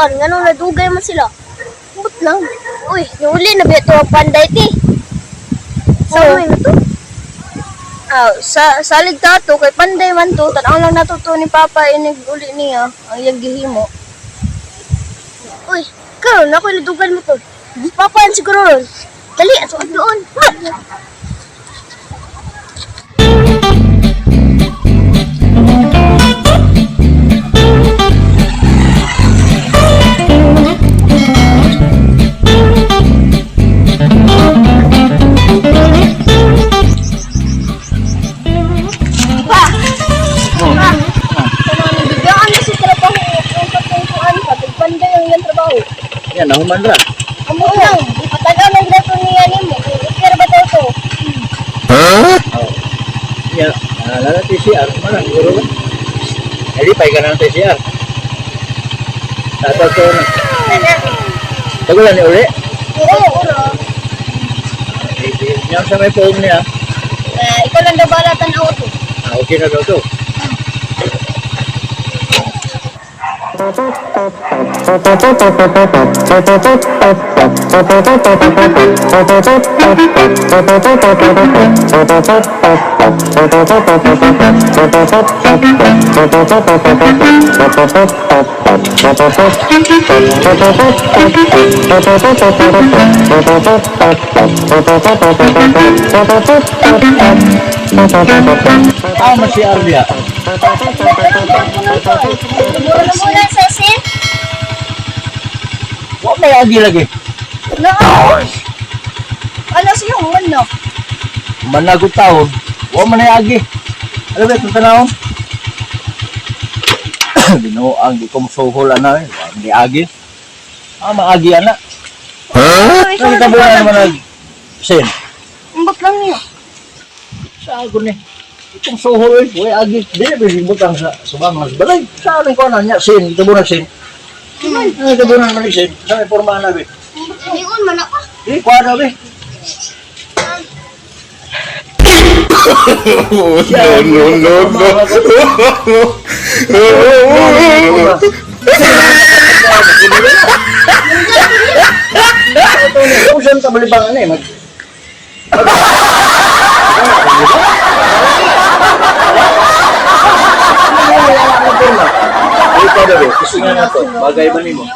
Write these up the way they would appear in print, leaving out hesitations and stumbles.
kuan, ngano nadugay man sila. Ambot lang. Uy, niuli na ba ito ang panday ti? Sa may na to? Ah, sa salig ta to kay panday man to, tan-aw lang nato to ni Papa inig uli niya ang iyang gihimo. Uy, karon ako nadugan mo to. Papa yan siguro ron. Dali, ato ang doon. Pa! Pa! Ano, biglaan na si trabaho. Ang katungkuan ka, panday ang iyang trabaho. Yan, nahuman ra. Amo lang, ipatagaw lang dato niya nimo. Ikira ba to to? Oh. Yan, naalala TCR, man ang guro ba? Nalipay ka na ng TCR. Tatawag ko na. Tagulan ni uli. Oo, uro. Yan sa may phone niya. Eh, ikaw lang daw bala tan-aw to. Ah, okay na daw to. Ah, mas CR niya. Mura sa sin? Wa may agi lagi. Na. Ano siya man no? Managot taon. Wa man ay agi. Ano ba itong tanawon? Binuang di ko musuhol ana eh. Wa man ay agi. Ah, maagi ana. Huh? Ano ka buwan naman ag sen? Ambot lang niya. Sa ako ni. Itong suhol eh, way agi. Di na bisig butang sa subang mas balay. Sa aling ko na niya sin, ito bunan sin. Ano ito bunan man sin? Sa may porma na be. Niun man ako. Di kuha na be. No, no, no, no. Kung saan ka balibang ano eh, mag... Ikaw na be, gusto nga na to. Bagay ba nimo?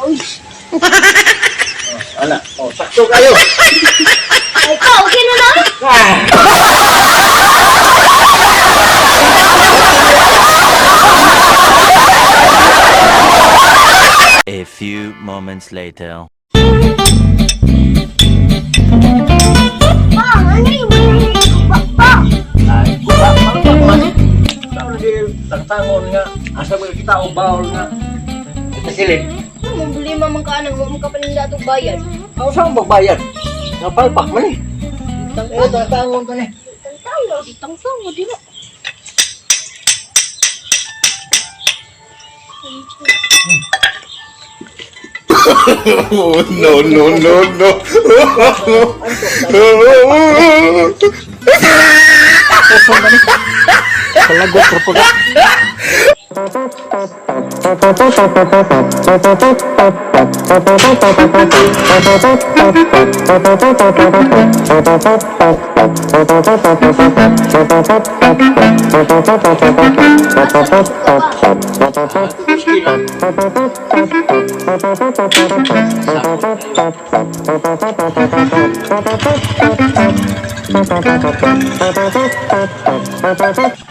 Ana, oh, sakto kayo. Ay, ka, okay na lang. A few moments later. Pa, ano yung pa, pa. Ay, kuha, palpak man. Sao di tangtangon nga, asa mo kita o bawol nga. Ito kilid. Ano problema man ka anang mo ka paninda atong bayad. Ako saan magbayad? Nga palpak man eh. Eh, tangtangon ka ni. Tangtang, tangtang, di na. No, no, no, no. Kalagot ko pa.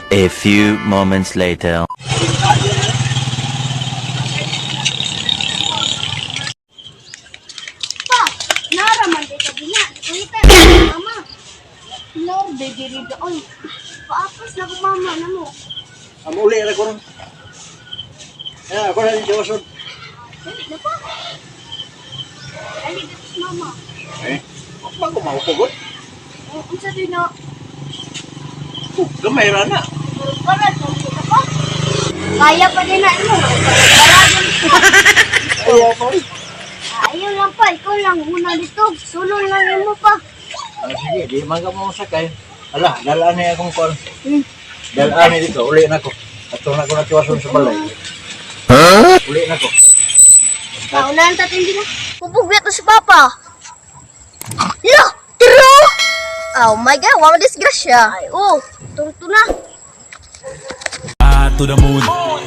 A few moments later. Pa, nara man di ka dina. Pangita, mama. Nara di diri doon. Paapas na ko mama na mo. Amo uli ra ko ron. Eh, ako na din si Oson. Dali na pa. Ali dito sa mama. Eh, bago maupugod. Oh, unsa din na? Gamay ra na. Para ka pa. Kaya pa din na imo. Para din pa. Ayaw ko. Ayaw lang pa, ikaw lang una dito. Sulong lang imo pa. Ah, sige, di man ka mo sakay. Ala, dalaan niya akong call. Dalaan niya dito, uli na ko. Ato na ko na tiwason sa balay. Uli na ko. Kaunahan ta hindi na. Pupugbi to si Papa. Lo! True! Oh my God, wa disgrasya. Ay, oh, tungto na. To the moon,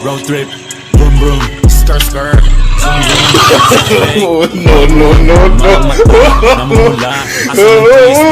road trip, vroom vroom, skirt skirt, zoom zoom. Oh, no. Mga mata, namumula, asa ng twist.